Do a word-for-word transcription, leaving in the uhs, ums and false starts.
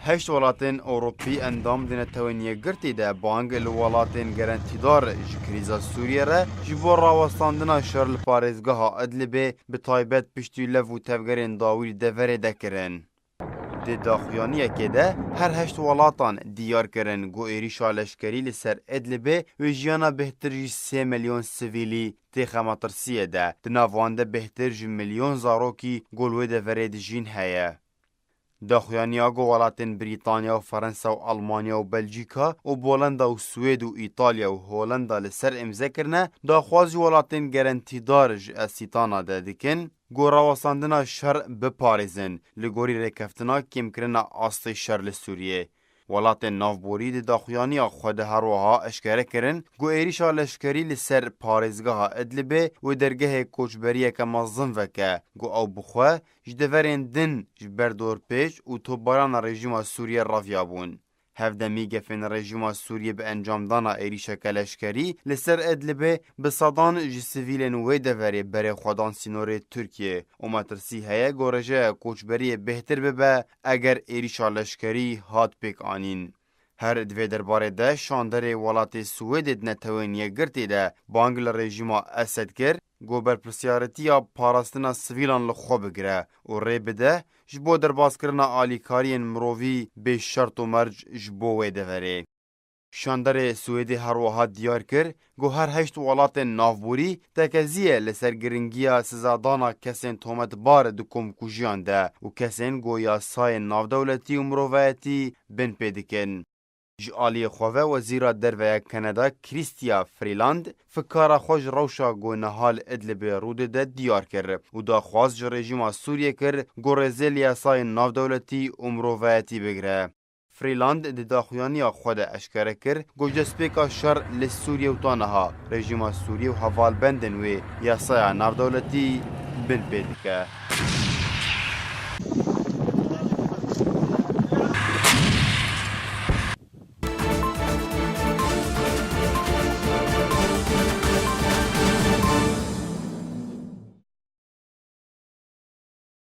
Heşt welatên Ewropî endam di Netewên Yekgirtî de bang li welatên gerentîdar ji krîza Sûriyê re ji bo rawestandina şer li parêzgeha Idlibê, bi taybet piştî lev û tevgerên dawî li deverê de kirin. Di daxuyaniyekê de her heşt welatan diyar kirin ku êrîşa leşkerî li ser Idlibê wê jiyana bêhtir ji sê milyon sivîlî têxe metirsiyê de, di nav wan de bêhtir ji milyon zarokî ku li wê deverê dijîn heye. Daxuyaniya ku welatên Brîtanya û Ferensa û Almanya û Belcîka û Bolenda û Swêd û Îtalya û Holenda li ser îmze kirine, daxwaz ji welatên gerentîdar ji Esîtana de dikin, ku rawestandina şer biparêzin, li gorî rêkeftina kêmkirina astê şer li Sûriyê. Welatên navborî di daxuyaniya xwe de her wiha eşkere kirin, ku êrîşa leşkerî li ser parêzgeha Idlibê wê dergehê koçberiyeke mezin veke, ku ew bi xwe ji deverên din ji ber dorpêç û topbarana rejîma Sûriyê reviyabûn. Hevdemî gefên rejîma Sûriyê bi encamdana êrîşeke leşkerî li ser Idlibê bi sedan ji sivîlên wê deverê berê xwe dan sînorê Tirkiyê û metirsî heye ku rêjeya koçberiyê bêhtir bibe eger êrîşa leşkerî hat pêk anîn. Her di vê derbarê de şanderê welatê Swêdê di Netewên Yekgirtî de bang li rejîma Esed kir, ku berpirsiyaretiya parastina sivîlan li xwe bigire û rê bide ji bo derbaskirina alîkariyên mirovî bê şert û merc ji bo wê deverê. Şanderê Swêdê her wiha diyar kir, ku her heşt welatên navborî tekezî ye li ser giringiya sizadana kesên tometbar di komkujiyan de û kesên ku yasayên navdewletî û mirovayetî bin pê dikin. Ji aliyê xwe ve Wezîra Derve ya Kanada Chrystia Freeland fikara xwe ji rewşa ku niha li Idlibê rû dide diyar kir û daxwaz ji rejîma Sûriyê kir ku rêzê li yasayên navdewletî û mirovayetî bigire. Freeland di daxuyaniya xwe de eşkere kir ku ji destpêka şer li Sûriyê û ta niha rejîma Sûriyê û hevalbendên wê yasaya navdewletî bin pê dike.